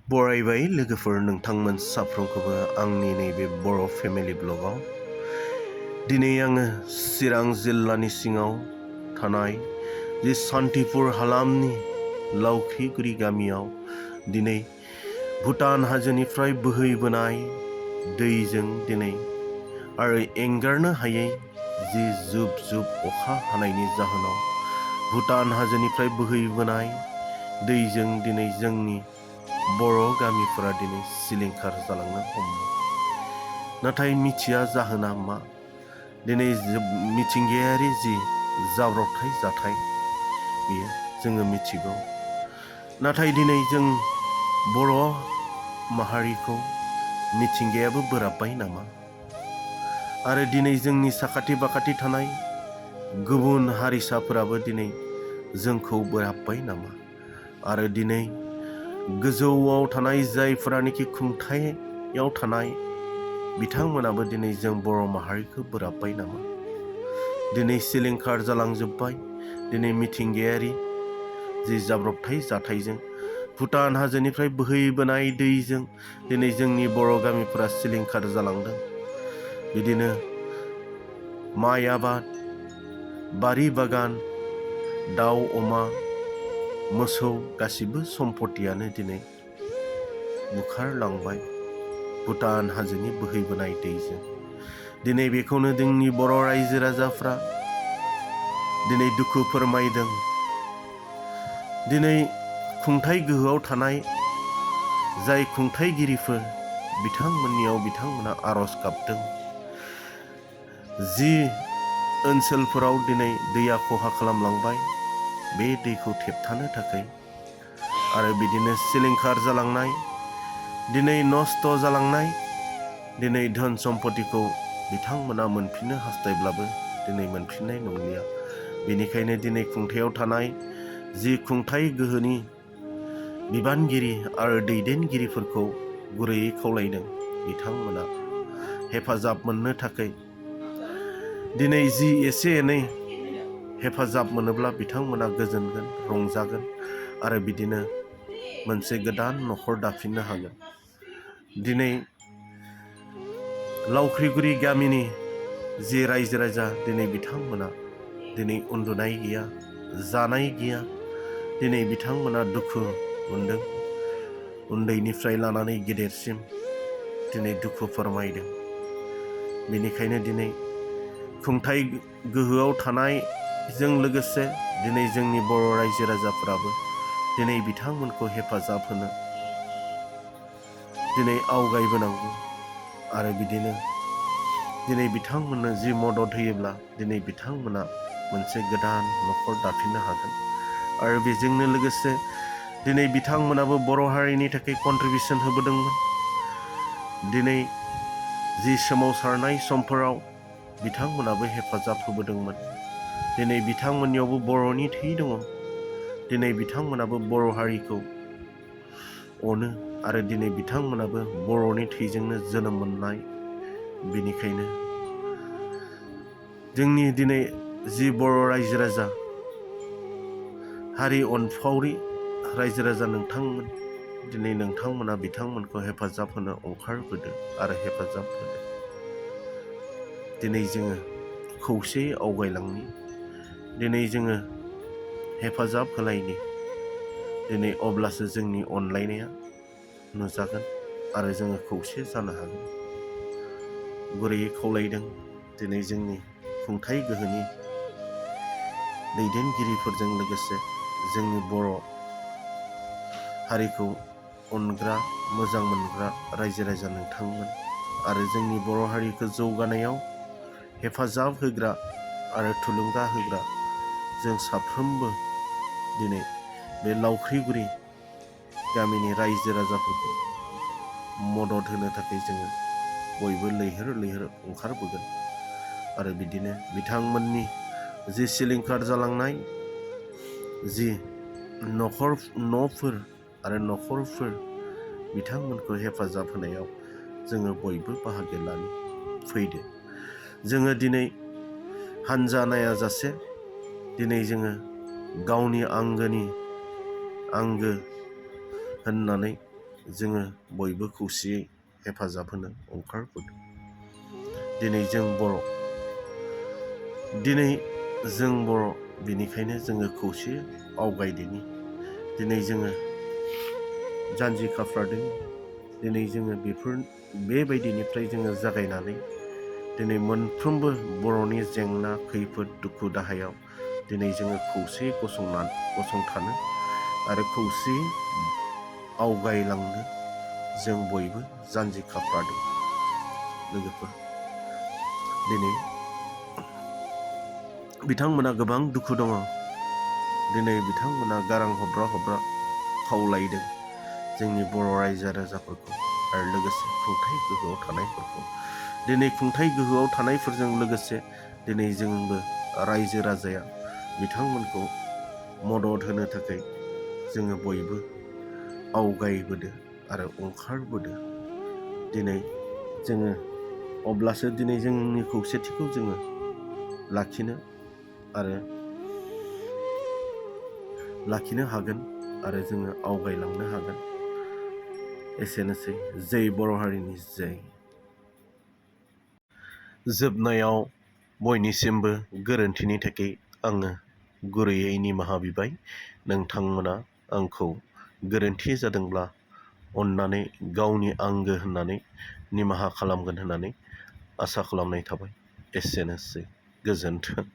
बरायबाय लोगोफोर नोंथांमोन साफ्रोमखौबो आंनि नैबे बर' फेमिलि ब्लगाव। दिनै आङो चिरां जिल्लानि सिङाव थानाय जे सान्तिपुर हालामनि लावख्रिगुरि गामियाव दिनै भुटान हाजोनिफ्राय बोहैबोनाय दैजों दिनै आरो एंगारनो हायै जि जुब जुब अखा हानायनि जाहोनाव भुटान हाजोनिफ्राय बोहैबोनाय दैजों दिनै जोंनि बर' गामिफोरा दिनै सिलिंखार जालांनो हमबाय। नाथाय मिथिया जाहोना मा। दिनै मिथिंगायारि जि जाब्रबथाय जाथाय बेयो जोङो मिथिगौ। नाथाय दिनै जों बर' माहारिखौ मिथिंगायाबो बोराबबाय नामा? आरो दिनै जोंनि साखाथि बाखाथि थानाय गुबुन हारिसाफोराबो दिनै जोंखौ बोराबबाय नामा? आरो दिनै गोजौआव थानाय जायफोरानोखि खुंथायाव थानाय बिथांमोनाबो दिनै जों बर' माहारिखौ बोराबबाय नामा? दिनै सिलिंखार जालांजोब्बाय। दिनै मिथिंगायारि जि जाब्रबथाय जाथायजों भुटान हाजोनिफ्राय बोहैबोनाय दैजों दिनै जोंनि बर' गामिफोरा सिलिंखार जालांदों। बिदिनो माइ आबाद, बारि बागान, दाउ अमा, मोसौ गासिबो सम्पतियानो दिनै बुखारलांबाय भुटान हाजोनि बोहैबोनाय दैजों। दिनै बेखौनो जोंनि बर' रायजो राजाफ्रा दिनै दुखु फोरमायदों। दिनै खुंथाय गोहोआव थानाय जाय खुंथायगिरिफोर बिथांमोननियाव बिथांमोना आर'ज गाबदों। जि ओनसोलफोराव दिनै दैया खहा खालामलांबाय बे दैखौ थेबथानो थाखाय आरो बिदिनो सिलिंखार जालांनाय, दिनै नस्थ' जालांनाय, दिनै धोन सम्पतिखौ बिथांमोना मोनफिननो हास्थायब्लाबो दिनै मोनफिननाय नंलिया। बेनिखायनो दिनै खुंथायाव थानाय जि खुंथाय गोहोनि बिबानगिरि आरो दैदेनगिरिफोरखौ गुरैयै खावलायदों बिथांमोना हेफाजाब मोननो थाखाय। दिनै जि एसे एनै हेफाजाब मोनोब्ला बिथांमोना गोजोनगोन, रंजागोन आरो बिदिनो मोनसे गोदान न'खर दाफिननो हागोन। दिनै लावख्रिगुरि गामिनि जि रायजो राजा दिनै बिथांमोना दिनै उन्दुनाय गैया, जानाय गैया। दिनै बिथांमोना दुखु मोनदों। उन्दैनिफ्राय लानानै गेदेरसिम दिनै दुखु फोरमायदों। बेनिखायनो दिनै खुंथाय गोहोआव थानायजों लोगोसे दिनै जोंनि बर' रायजो राजाफोराबो दिनै बिथांमोनखौ हेफाजाब होनो दिनै आवगायबोनांगौ आरो बिदिनो दिनै बिथांमोननो जि मदद होयोब्ला दिनै बिथांमोना मोनसे गोदान न'खर दाफिननो हागोन। आरो बेजोंनो लोगोसे दिनै बिथांमोनाबो बर' हारिनि थाखाय कन्ट्रिबिउसन होबोदोंमोन। दिनै जि सोमावसारनाय समफोराव बिथांमोनाबो हेफाजाब होबोदोंमोन। दिनै बिथांमोननियावबो बर'नि थै दङ। दिनै बिथांमोनाबो बर' हारिखौ अनो आरो दिनै बिथांमोनाबो बर'नि थैजोंनो जोनोम मोननाय। बेनिखायनो जोंनि दिनै जि बर' रायजो राजा, हारि अनफावरि रायजो राजा नोंथांमोन, दिनै नोंथांमोना बिथांमोनखौ हेफाजाब होनो ओंखारबोदो आरो हेफाजाब होदो। दिनै जोङो खौसेयै आवगायलांनि, दिनै जोङो हेफाजाब होलायनि। दिनै अब्लासो जोंनि अनलायनाया नुजागोन आरो जोङो खौसे जानो हागोन। गुरैयै खावलायदों दिनै जोंनि खुंथाय गोहोनि दैदेनगिरिफोरजों लोगोसे जोंनि बर' हारिखौ अनग्रा, मोजां मोनग्रा रायजो राजा नोंथांमोन आरो जोंनि बर' हारिखौ जौगानायाव हेफाजाब होग्रा आरो थुलुंगा होग्रा जों साफ्रोमबो दिनै बे लावख्रिगुरि गामिनि रायजो राजाफोरखौ मदद होनो थाखाय जोङो बयबो लैहोर लैहोर ओंखारबोगोन। आरो बिदिनो बिथांमोननि जि सिलिंखार जालांनाय जि न'फोर आरो न'खरफोर बिथांमोनखौ हेफाजाब होनायाव जोङो बयबो बाहागो लानि। फैदो जोङो दिनै हानजा नायाजासे दिनै जोङो गावनि आंगोनि आंगो होननानै जोङो बयबो खौसेयै हेफाजाब होनो ओंखारबोदों। दिनै जों बर' बेनिखायनो जोङो खौसे आवगायदिनि। दिनै जोङो जानजि खाफ्रादों। दिनै जोङो बेबायदिनिफ्राय जोङो जागायनानै दिनै मोनफ्रोमबो बर'नि जेंना खैफोद दुखु दाहायाव दिनै जोङो खौसेयै गसंथानो आरो खौसेयै आवगायलांनो जों बयबो जानजि खाफ्रादों। लोगोफोर, दिनै बिथांमोना गोबां दुखु दङ। दिनै बिथांमोना गारां हब्रा हब्रा खावलायदों जोंनि बर' रायजो राजाफोरखौ आरो लोगोसे खुंथाइ गोहोआव थानायफोरखौ। दिनै खुंथाइ गोहोआव थानायफोरजों लोगोसे दिनै जोंबो रायजो राजाया बिथांमोनखौ मदद होनो थाखाय जोङो बयबो आवगायबोदों आरो ओंखारबोदों। दिनै जोङो अब्लासो दिनै जोंनि खौसेथिखौ जोङो लाखिनो हागोन आरो जोङो आवगायलांनो हागोन। एसेनोसै। जै बर' हारिनि जै। जोबनायाव बयनिसिमबो गोरोन्थिनि थाखाय आङो गुरैयै निमाहा बिबाय। नोंथांमोना आंखौ गोरोन्थि जादोंब्ला अननानै गावनि आंगो होननानै निमाहा खालामगोन होननानै आसा खालामनाय थाबाय। एसेनोसै। गोजोन्थों।